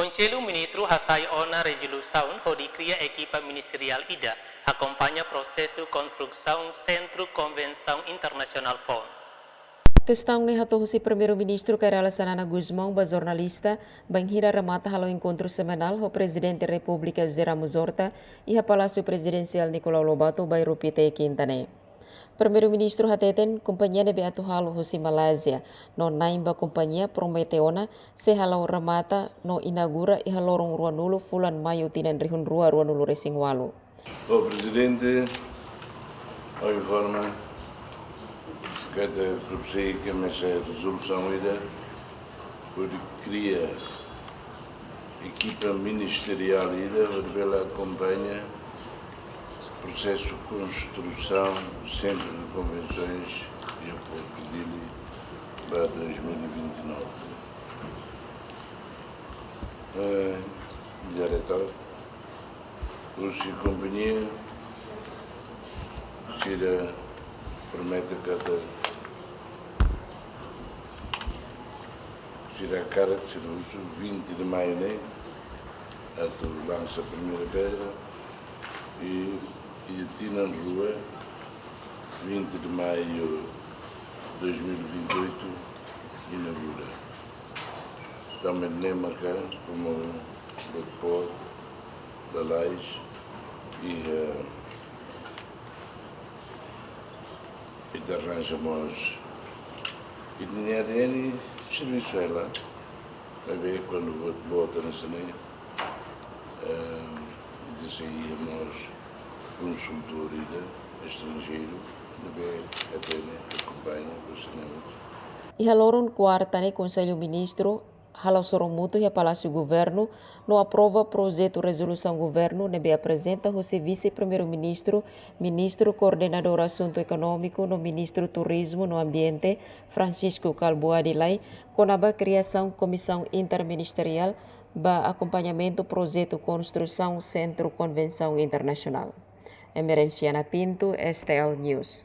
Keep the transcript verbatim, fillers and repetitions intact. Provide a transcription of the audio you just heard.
Konsellu Ministru hasai ona rezolusaun hodi kria ekipa ministeriál ida akompaña prosesu konstrusaun Sentru Konvensaun Internasionál foun. Kestaun ne'e hato'o husi Primeiru-Ministru Kay Rala Xanana Gusmão ba jornalista, bainhira remata halo enkontru semanál ho Prezidente Repúblika José Ramos Horta iha Palásiu Prezidensiál Nicolau Lobato, Bairru Pité, Kinta ne'e. Primeiru-Ministru hateten, kompañia ne'ebé atu halo husi Malázia no na'in ba kompañia promete ona sei halo remata no inaugura iha loron ruanulu fulan Maiu tinan rihun rua ruanulu resin walu. Ó Prezidente, ó informa katak Konseiu kemesa rezolusaun ida hodi kria ekipa ministeriál ida hodi bele akompaña prosesu konstrusaun Sentru de Konvensoens iha Portu Dili ba dois mil e vinte e nove. Eh, diretór, husi kompañia sira promete katak sira hakarak, sira husu vinte de Maiu ne'e atu lansa primeira pedra i, i tinan rua, vinte de Maiu dois mil e vinte e oito, inaugura. Tanba ne'e maka komu buat boot, lalais, i, eh, i ita arranja mós. I ita-nia A D N servisu hela. Maibé kuandu buat boot hanesan ne'e, eh, ita sei iha mós konsultór ida estranjeiru ne'ebé hatene, akompaña, kusa ne'e. Iha loron kuarta ne'e Konsellu Ministru halo sorumutu iha Palásiu Governu no aprova projetu rezolusaun governu ne'ebé aprezenta husi Vise-Primeiru-Ministru, Ministru Koordenadór Asuntu Ekonómiku no Ministru Turizmu no Ambiente, Francisco Kalbuadi Lay, kona-ba kriasaun Komisaun Interministeriál ba akompañamentu projetu konstrusaun Sentru Konvensaun Internasionál. Emerenciana Pinto, S T L News.